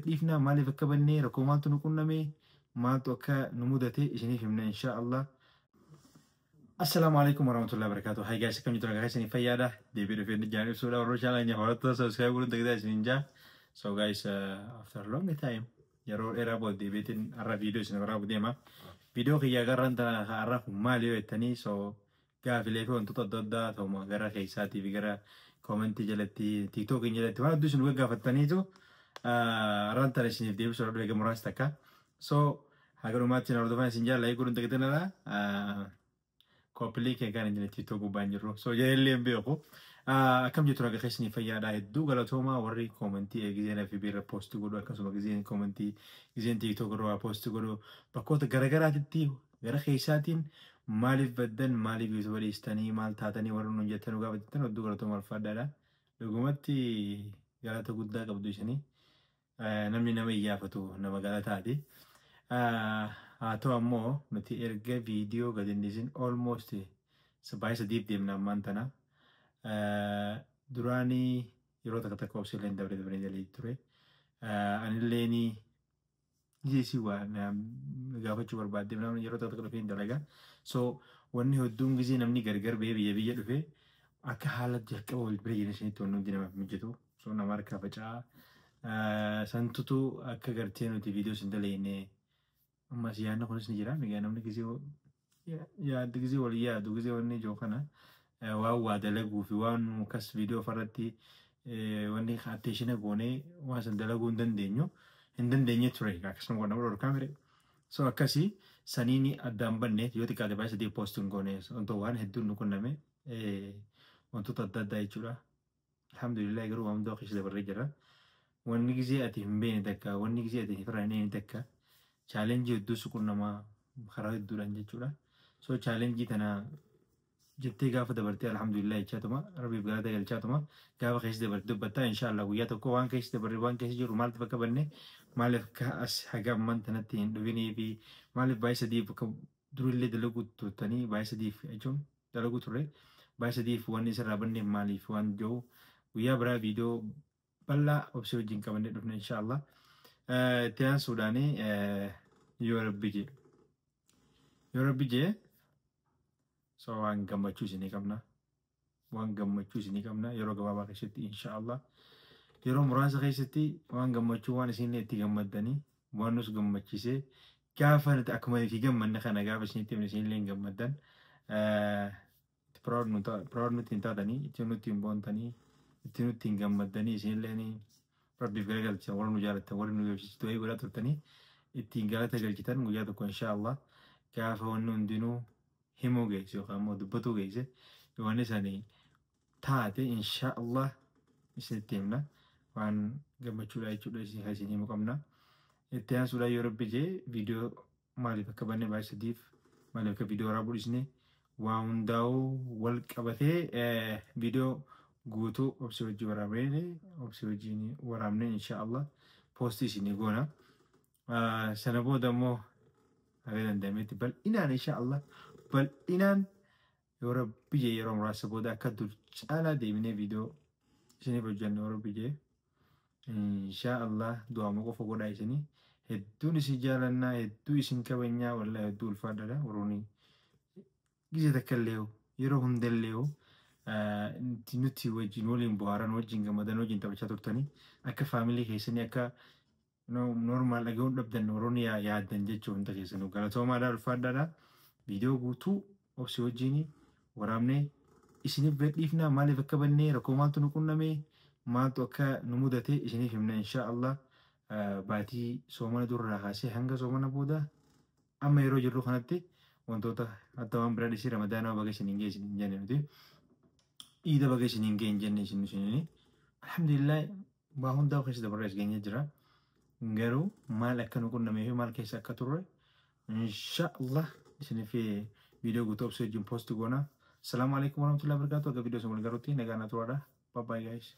Dhiifnaa maaliif akka bannee, rakkoo maaltu nu qunname, maaltu akka nu mudate isiniif himna insha Allah. Assalaamu alaikum warahmatullahi wabarakatuh. Hi guys, akkam jirtu? Nagaa keessanii, fayyaadha? Deebii dhufee jaan ibsuudha. Warra channel hordoftoota subscribe godhuun tagitaa isiniin jaa. So guys, after long time, yeroo dheeraa booda deebiitiin har'a viidiyoo isin waraabu deema. Viidiyoo kiyya garaan tana har'a kun maali yoo jettanii, so gaafilee fi wantoota adda addaa ta'uma gara keessaatii fi gara commentii jalatti, TikTokiin jalatti waan hedduu isin gagaafattaniitu har'aan tana isiniif deebisuudhaaf dhufe muraasa takka. So haga dhumaatti isin hordofan isin jaalladha godhuun tagitanadha. Koppilii kee kan hin TikTok gubbaa hin jirru. So jedhellee hin beeku. Akkam jirtu? Nagaa keessanii, fayyaadha? Hedduu galatoomaa warri commentii gizeen FB irra post godhu, akkasuma gizeen commentii, gizeen TikTok irra post godhu, bakkoota garagaraatitti gara keessaatiin maaliif baddan, maaliif YouTube dhiistanii, maal taatanii warri nuun jettan gaafattan, hedduu galatoomaa, ulfaadhaadha. Dhugumatti galata guddaa qabdu isinii. Namni nama iyyaafatu nama galataati. Haa ta'u ammoo nuti erga viidiyoo gadi hin dhiisin almost baay'ee sadiif deemna ammaan tana. Duraanii yeroo takka takka obsiilee dabre dabre jalii ture. Anillee gisee waa gaafachuu barbaadde namni yeroo takka takka dhufee hin dalaga. So wanni hedduun gisee namni gargar bahee biyya biyya dhufee akka haala jalqaba wal bira jiran isinitti wanni hundi namaaf mijatu. So nama harkaa faca'aa. Santutu akka gartee nuti viidiyoo isin dalagne ammas yaadni kunis ni jira. Egaa namni gisee yaaddu, gisee walii yaadu, gisee wanni ijoo kana waan waa dalaguu fi waan akkas viidiyoo farratti wanni attention goonee waan san dalaguu hin dandeenyu hin dandeenye ture, akkasuma nama dhorkaa mire. So akkasii saniin addaan banne, yoo xiqqaate baay'ee sadii post hin goone, wantoota waan hedduun nu qunname, wantoota adda addaa jechuudha. Alhamdulillah, garuu waan hundaa keessa dabarree jira. Wanni gisee ati hin beekne takka, wanni gisee ati hin firaan takka, challenge hedduu si qunnamaa karaa hedduudhaan jechuudha. So challenge tana jettee gaafa dabartee alhamdulillah jechaatuma, rabbiif galata galchaatuma gaafa keessa dabarte dubbattaa. Inshaallah guyyaa tokko waan keessa dabarre, waan keessa jiru, maaltu bakka banne, maaliif akka as haga ammaan tanatti hin dhufinii fi maaliif baay'ee sadiif akka durillee dalaguu turtanii, baay'ee sadiif jechuun dalaguu turre, baay'ee sadiif wanni isarraa banneef maaliif waan jiru guyyaa biraa viidiyoo bal'aa obsee wajjin qabannee dhufne inshaallah. Itti aansuudhaani yoo rabbi jee yoo rabbi jee, so waan gammachuu isinii qabna. Waan gammachuu isinii qabna yeroo gabaabaa keessatti inshaallah. Yeroo muraasa keessatti waan gammachuu, waan isin itti gammaddanii, waan nus gammachiisee, gaafa nuti akkuma itti gammanne kana gaafa isinitti himne isinillee hin gammaddan. Proud nutti hin taatanii, itti nutti hin boontanii, itti nutti hin gammaddanii, isinillee rabbiif galagalchan, warra nu jaalattan, warra nu beeksistu wayii godhaa turtanii ittiin galata galchitan guyyaa tokko inshaallah, gaafa wanni hundinuu himuu geesse yookaan immoo dubbatuu geesse, wanni sanii taate inshaallah isinitti himna, waan gammachuudha jechuudha isin isin himuu qabna. Itti aansuudhaan yoo rabbi jee viidiyoo maaliif akka banne, baay'ee sadiif maaliif akka viidiyoo waraabuu dhiisne, waa hundaa'uu wal qabatee viidiyoo guutuu obsii wajjin waraabnee, obsii wajjin waraabnee inshaallah post isinii goona. Sana booda immoo haga danda'ametti bal'inaan inshaallah, bal'inaan yoo rabbi jee yeroo muraasa booda akka dur caalaa deebinee viidiyoo isiniif hojjennu yoo rabbi jee inshaallah. Du'aama qofa godhaa isinii. Hedduun isin jaalannaa, hedduu isin kabajnaa, wallahi hedduu ulfaadhaadha. Warroonni gizee takka illee yeroo hundallee nuti wajjin waliin bohaaran, wajjin gammadan, wajjin taphachaa turtanii, akka family keessanii akka normal dhaga'uun dhabdan, warroonni yaaddan jechuun hunda keessanuu galatoomaadha, ulfaadhaadha. Viidiyoo guutuu obsi wajjin waraabnee isiniif gadhiifnaa, maaliif akka bannee, rakkoo maaltu nu qunname, maaltu akka nu mudate isiniif himna insha Allah. Baatii soomana durraa kaasee hanga soomana booda amma yeroo jirru kanatti wantoota hatta waan biraa dhisee, ramadaanaa baga isiniin ga'e isiniin jenne nuti. Iida baga isiniin ga'e hin jenne isin isiniin. Alhamdulillah, waa hundaa keessa dabarree as geenyee jira. Garuu maal akka nu qunnamee fi maal keessa akka turre insha Allah isiniif viidiyoo guutuu obsee wajjin post goona. Asalaamu alaikum warahmatullahi wabarakatuh. Akka viidiyoo sun wal garuutti nagaa na turaadha. Bye bye guys.